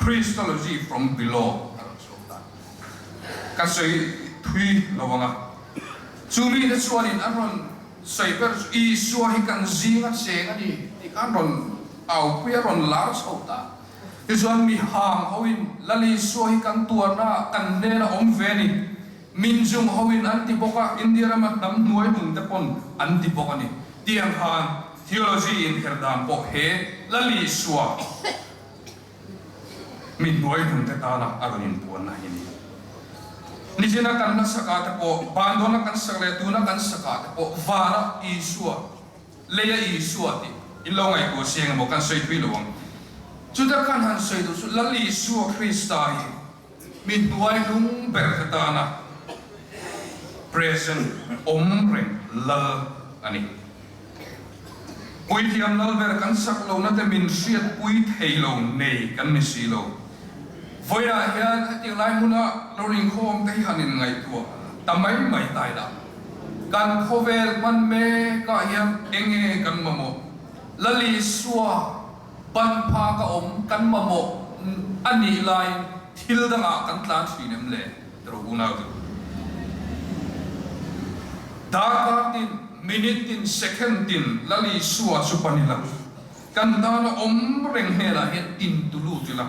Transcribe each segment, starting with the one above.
Christology from below a rawn chhuak ta. Ka sawi thui lo ang a, chu mite chuanin an rawn sawi ber chu Isua hi kan zinga cheng a ni tih kha an rawn aupui a rawn lar chho ta. Tichuan mi hang hoin Lal Isua hi kan tuarna kan hnena awm ve a ni. Minjung hoin an ti bawk a, India rama hnam hnuai hnung te pawn an ti bawk a ni. Tiang khan theology inher dan pawh he Lal Isua Mi hnuai hnungte tana a rawn inpuanna hi ni. Nichina kan hla sakah te pawh, bandawna kan sak leh tuna kan sakah te pawh vana Isua, leia Isua tih in lo ngaihtuah chiang emaw kan sawi thui lo ang. Chuta kan han sawi duh chu Lal Isua Krista hi mi hnuai hnung ber te tana present awm reng Lal a ni. Puithiam lal ber kan sak lohna te min hriatpui thei lo nei kan ni si lo. Vawiinah hian hetiang lai hmuna lo rinkhawm te hi han inngaihtuah ta mai mai ta ila. Kan khawvel hman mekah hian enge kan mamawh? Lal Isua ban phak a awm kan mamawh a nih laiin thil dangah kan tlan thin em le? Ro unau te. Darkar tin, minute tin, second tin Lal Isua chu pan ila, kan tana awm reng hnenah hian in tu lut ila,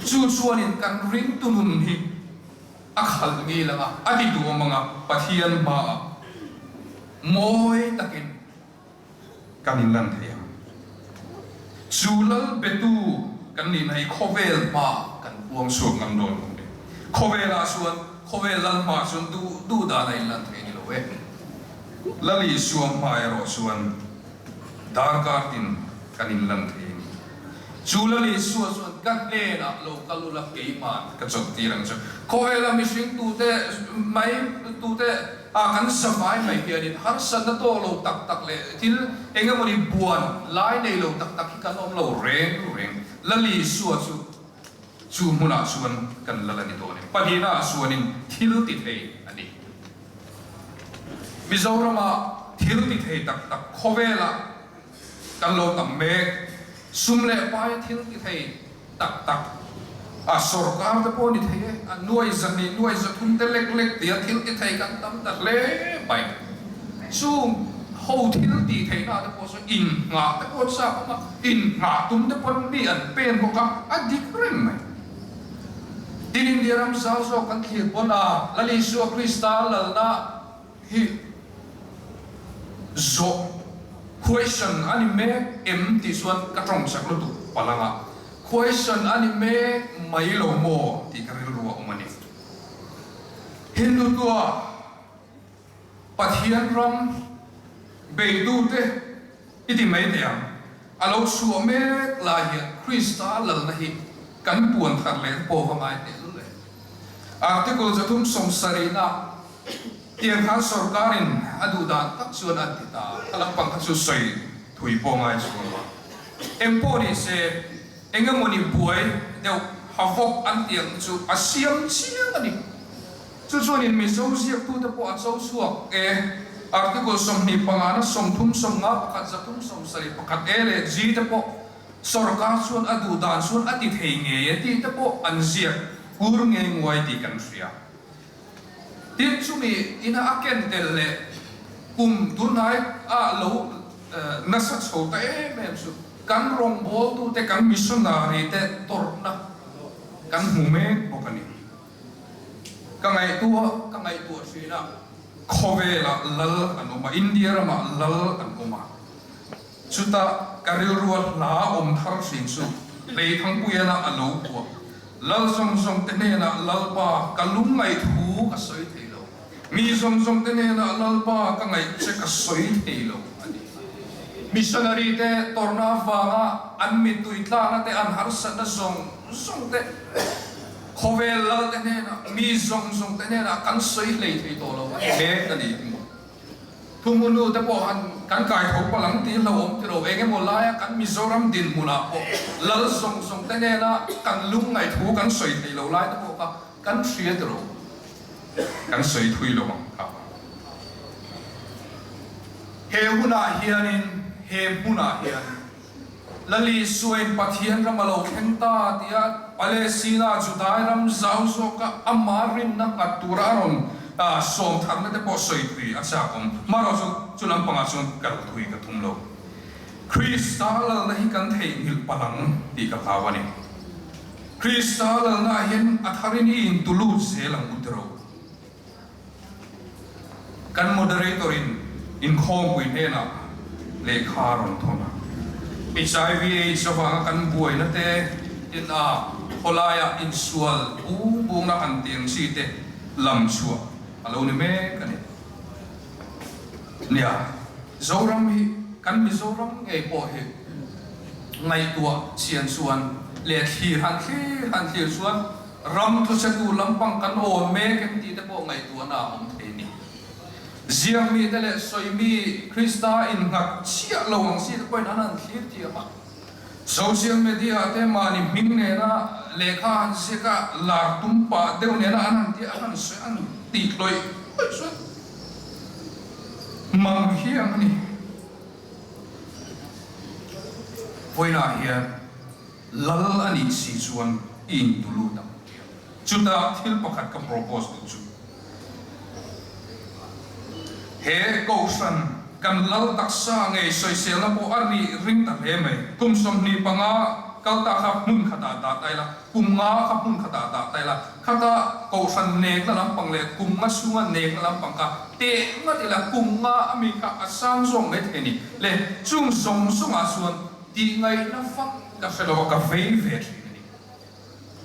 chu chuanin kan ringtu nun hi a khalh ngil anga, a ti duhawm anga, Pathian hmaah mawi takin kan inlan thei ang. Chu lal betu kan nihna hi khawvel hmaah kan puang chhuak ngam dawn lo e. Khawvelah chuan, khawvel lal hmaah chuan duh duh dan a inlan thei ni lo e. Lal Isua hma erawh chuan darkar tin kan inlan thei a ni. Chu Lal Isua chuan ka hnenah lo kal ula keimah ka chawlhtir ang chu. Khawvela mihring tute mai tute a kan zavai mai hianin harsatna tawk lo tak tak leh thil eng emawni buan lai nei lo tak tak hi kan awm lo reng reng. Lal Isua chu chu hmunah chuan kan lal a ni dawn e. Pahnihnaah chuanin thil ti thei a ni. Mizoramah thil ti thei tak tak khawvelah Kan lo tam mek. Sum leh paia thil ti thei tak tak a sorkar te pawh ni thei e, a nuai zahnih nuai zathum te lek lek tia thil ti thei kan tam ta hle mai. Chung ho thil tih theihna te pawh chu innghah te pawh chak awm a, innghah tum te pawn mi an pen bawk a, a dik reng mai. Tin India ram zau zawk kan thlir pawn a, Lal Isua Krista lalna Hi zawh, question, a ni mek em tih chuan ka tawng chak lutuk palh anga, question a ni mek mai lo maw tih ka rilru a awm a ni. Hindutua Pathian ram beitute i ti mai thei ang, a lo chhuah mek lai hian Krista lalna hi kan puan thar leh pawh va ngai tehlul e. Article 370. Tiang khan sorkarin a duh dan tak chuan an ti ta a, a lampang kha chu sawi thui pawh ngai chuang lo a. Eng pawh ni se, eng emawni buai deuh havawk an ti ang chu a siam chiang a ni. Chu chuanin Mizo ziaktute pawh a cho chhuak e. Article 25 na 30 51 371 E leh G te pawh sorkar chuan a duh dan chuan a ti thei ngei e tih te pawh an ziak kur ngei nguai tih kan hria. Tin, chumi ina a ken tel leh kum tunlai ah lo nasa chho ta em em chu kan rawngbawltute, kan missionary te tawrhna kan hmu mek bawk a ni. Ka ngaihtuah ka ngaihtuah thin a, khawvelah lal an awm a, India ramah lal an awm a, Chutah ka rilrua hla awm thar thin chu Hleithangpuiana a lo kuah. Lal zawng zawng te hnenah Lalpa ka lungngaih thu ka sawi thei lo. Mi zawng zawng te hnenah Lalpa ka ngaih che ka sawi thei lo a ti. Missionary te tawrhna avanga an mittui tlakna te an harsatna zawng zawng te khawvel lal te hnenah mi zawng zawng te hnenah kan sawi hlei thei tawh lo a ni mek a ni. Thumunu te pawh han kan kai tho palh ang tih hlauhawm ti lo, eng emaw laia kan Mizoram dinhmunah pawh lal zawng zawng te hnena kan lungngaih thu kan sawi thei lo lai te pawh kha kan hria ti lo, kan sawi thui lo ang kha. He hunah hianin, he hmunah hian. Lal Isuain Pathian ram a lo thleng ta tia Palestina Judai ram zau zawka ama rinna nghat tura a rawn sawm tharna te pawh sawi thui a chak awm. Hmarawh chu chu lampangah chuan kal thui ka tum lo. Krista lalna hi kan theihnghilh palh ang tih ka hlau a ni. Krista lalnaah hian a tharin i intulut zel ang u tiro. Kan moderator in inkhawmpui hnenah lehkha a rawn thawn a. Hiv aids avanga kan buaina te tin a khawlaiah insual bung bungna han tih ang chi te lam chhuah a lo ni mek a ni. Nia, Zoram hi kan Mizoram ngei pawh hi ngaihtuah chian chuan leh thlir han thlir han thlir chuan Ram thuchhetu lampang kan awn mek em tih te pawh ngaihtuahna a awm thei ni. Ziakmi te leh sawimi Krista innghat chiah lo ang si te pawhin an han thlir thiam a. Social media ah te mahni hming nena lehkha han ziak a, lar tum pah deuh nena an han tih an han sawi an tih hlawih hlawih chuan mang hiang a ni. Vawiinah hian. Lal a nih si chuan i intu lut ang tia. Chutah thil pakhat ka propose duh chu, he Kohhran kan lal taksa ngei sawiselna pawh a ri ring ta hle mai. Kum 25 kal ta kha hmun khatah dah ta ila, kum nga kha hmun khatah dah ta ila, khata Kohhran nekna lampang leh kum nga chhunga nekna lampang kha teh ngat ila, kum nga a mi kha a sang zawk mai thei a ni. Le chung zawng zawngah chuan Tih ngaihna fak ka hre lo a, ka vei ve thin a ni.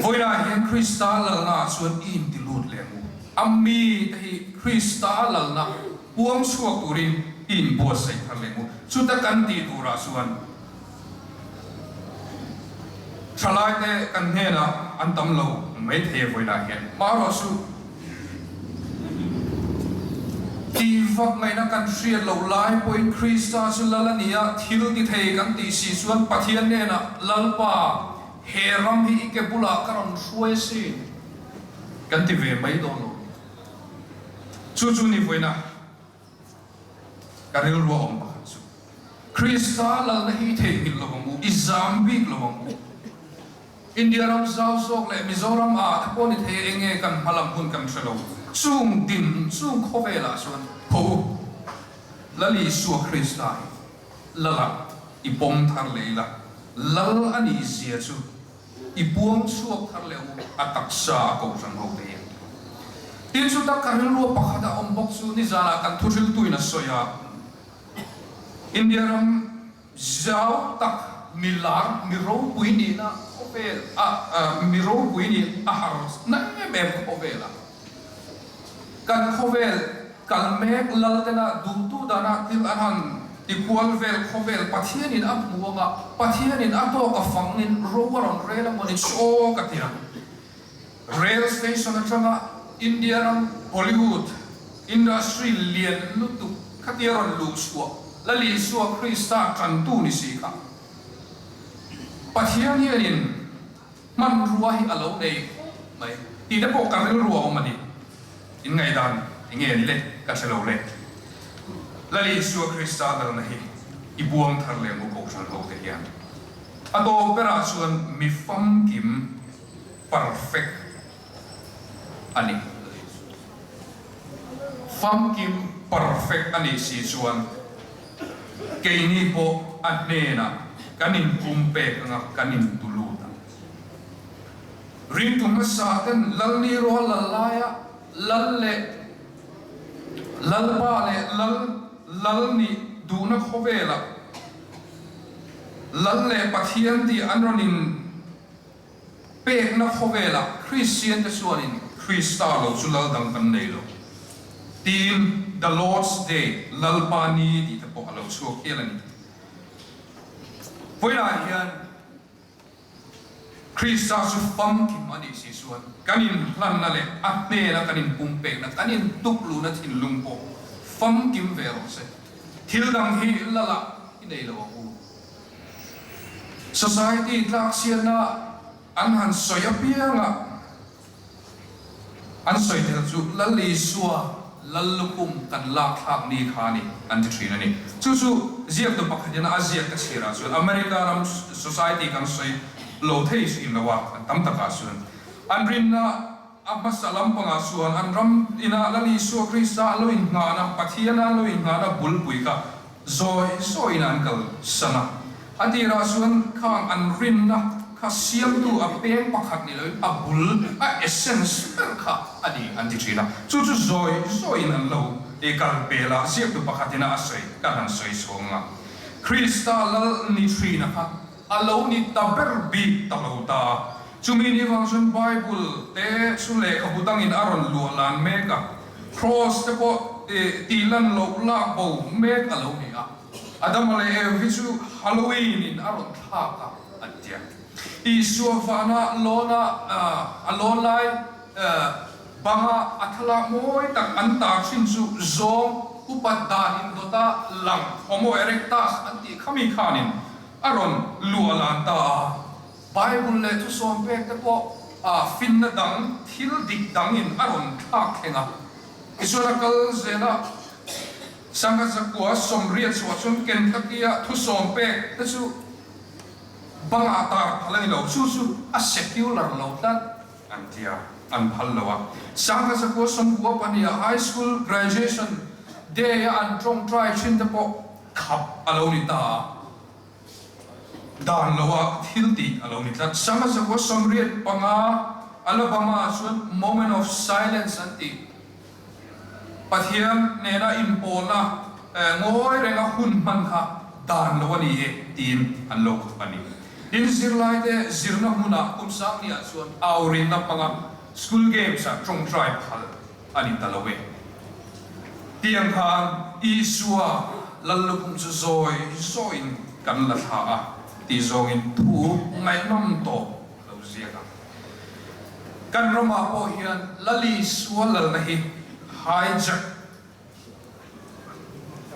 Vawiinah hian Krista lalnaah chuan i inti lut leh ang u. A mite hi Krista lalna puang chhuak turin i inbuatsaih thar leh ang u. Chuta kan tih turah chuan thalaite kan hnenah an tam lo maithei a vawiinah hian. Marawh chu. Tih vak ngaihna kan hriat loh lai pawhin Krista chu Lal a ni a, thil ti thei kan tih si chuan Pathian hnenah, Lalpa, he ram hi i ke bulah ka rawn hruai asin, kan ti ve mai dawn lo ni. Chu chu ni vawiina ka rilru a awm pakhat chu, Krista Lalna hi i theihnghilh lo ang u, i zam bik lo ang u. India ram zau zawk leh Mizoram ah te pawh ni thei eng nge kan hma lam hun kan hre lo. Chung din chung khawvel ah chuan tho u. Lal Isua Krista hi Lal ah i pawm thar leh ila, Lal a nih zia chu i puang chhuak thar leh u a taksa a kohhran ho te hian. Tin chuta ka rilrua pakhat a awm bawk chu nizan ah kan thuhriltuin a sawi a, India ram Zau tak mi lar, mi ropui nihna khawvel a, mi ropui nih a har na em em khawvel a. Kan khawvel kal mek lal tena duhtu dana thil an han tikual vel khawvel Pathianin a hmu anga, Pathianin a tawk a fangin ro a rawn rel a mawni chaw ka ti ang. Rail station atanga India ram Bollywood industry lian lutuk khatia rawn luh chhuah Lal Isua Krista tantu ni si kha Pathian hianin hmanrua hi a lo nei khawp mai tih te pawh ka rilru a awm a ni. In ngaihdan enge ni le? Ka hre lo le. Lal Isua Krista lalna hi i buang thar leh mu Kohhran ho te hian a tawp berah chuan mi famkim Perfect a ni. Famkim perfect a nih si chuan keini pawh a hnenah kan inpumpek anga kan intulut ang. Ringtu hmasa ten Lal ni rual lal laia Lal leh Lalpa leh Lal Lal nih duhna khawvelah Lal leh Pathian tih an rawn in Pekna khawvelah Kristiante chuanin Krista lo chu lal dang kan nei lo tiin The Lord's Day, Lalpa Ni tih te pawh a lo chhuak hial a ni. Vawiinah hian Krista chu famkim a nih si chuan kan inhlanna leh a hnena kan inpumpekna, kan intukluhna thinlung pawh famkim ve rawh se. Thil dang hi lalah i nei lo ang u. Society tlakchhiatna an han sawi apianga an sawi tel chu Lal Isua Lal lukhum kan lak thlak ni kha a ni, an ti thin a ni. Chu chu ziaktu pakhatin a ziak ka chhiarah chuan America ram society kan sawi lo thei thin lo a, an tam takah chuan an rinna a hmasa lampangah chuan an ram ina Lal Isua Krista an lo innghahna, Pathiana an lo innghahna bulpui kha Zawi zawiin an kal san a, a tirah chuan khang an rinna kha siamtu a peng pakhat ni loin a bul, a essence ber kha a ni an ti thin a. Chu chu zawi zawiin an lo kal pel a, ziaktu pakhatin a sawi kan han sawi chhawng a. Krista lal ni thina kha a lo ni ta ber bik ta lo ta a. Chumi ni vang chuan Bible te chu lehkhabu dangin a rawn luah lan mek a, Kraws te pawh tih lan loh lak bo mek a lo ni a. Adama leh Evi chu Halloween in a rawn thlak a, an ti a. Isua vana lawna a lawn lai banga a thlalak mawi tak an tar thin chu zawng upat dan indawta lang Homo erectus an tih khami khanin a rawn luah lan ta a. Bible leh thusawm pek te pawh finna dang, thil dik dangin a rawn thlak thleng a. Tichuan a kal zel a, Sangha zakua sawmriat chhuah chuan Kentucky-a thusawm pek te chu bangah tar phal a ni lo, chu chu a secular lo tlat an ti a, an phal lo a. Sangha zakua sawmkua pahniha high school graduation day-a an tawngtai thin te pawh khap a lo ni ta a. Dan loa thil tih a lo ni tlat. Sangha zakua 85 Alabama ah chuan Moment of Silence an tih. Pathian nena inpawlna ngawi renga hun hman kha dan lo a ni e tiin an lo khawp a ni. Tin, zirlaite zirna hmunah kum sangni ah chuan aurinna hmanga school games ah tawngtai phal a ni ta lo e. Tiang khan Isua Lal lukhum chu zawi zawiin kan la thla a tih zawngin thu ngaihnawm tawp a lo ziak a. Kan ramah pawh hian Lal Isua lalna hi hijack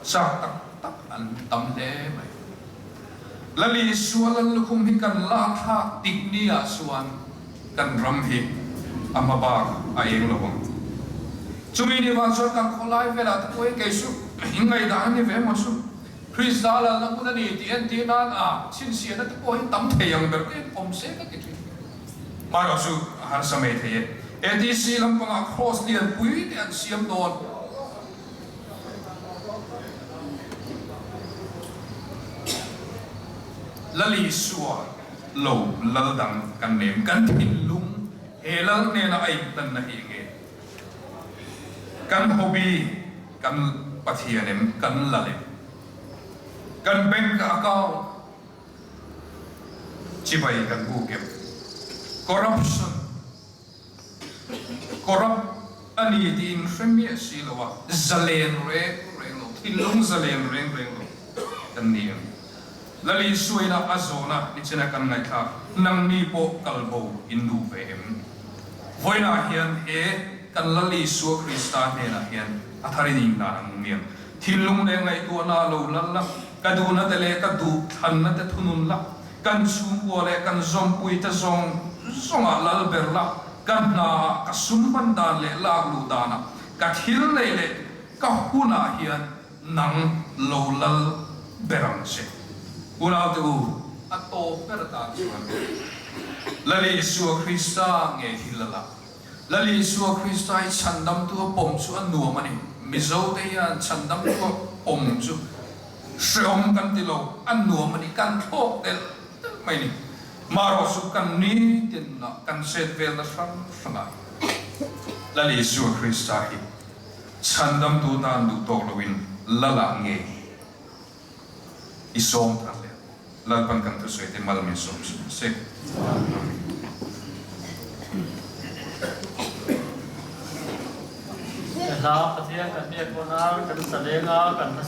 chak tak tak an tam hle mai. Lal Isua Lal lukhum hi kan lak thlak tik ni ah chuan kan ram hi a hma bak a eng lo ang. Chumi ni vang chuan kan khawlai velah te pawh hi kei chu in ngaihdan a ni ve maw chu? Krista lalna hmun a ni tih entir nan a chhinchhiahna te pawh hi tam thei ang ber te awm se ka ti thin. Hmarawh chu a harsa mai thei e. ATC lampangah cross lianpui te an siam dawn. Lal Isua lo lal dang kan nem, kan thinlung he lal hnena a inhlanna hi enge? Kan hobby kan Pathian em? Kan lal em? Kan bank account chibai kan buk em? Corruption. Corrupt a ni tiin hre miah si lo a, zalen reng reng lo, thinlung zalen reng reng lo kan ni ang. Lal Isuaina a zawhna nichina kan ngaihthlak, nangni pawh kalbo in duh ve em? Vawiinah hian he kan Lal Isua Krista hnenah hian a tharin inhlan ang miang. Thinlung leh ngaihtuahna lo lal la, ka duhna te leh ka duh thlanna te thunun la, Kan chhungkua leh kan zawmpuite zawng zawngah lal ber la, ka hnaah, ka sum hman dan leh lak luh danah, ka thil neih leh ka hunah hian nang lo lal ber ang che. Unaute u, a tawp ber atan chuan Lal Isua Krista ngei hi lal a. Lal Isua Krista hi chhandamtu a pawm chu a nuam a ni. Mizote hian chhandamtu a pawm chu Hreawm kan ti lo, a nuam a ni, kan thlawk telh telh mai ni. Marawh chu kan nitin ah kan chet velna hrang hrangah Lal Isua Krista hi chhandamtu tan duh tawk loin Lal-ah ngei i sawm thar leh ang. Lalpan kan thusawi te mal min sawm suh se. Amen. He hla Pathian kan biak pawhna kan sa leng a, kan hmasa.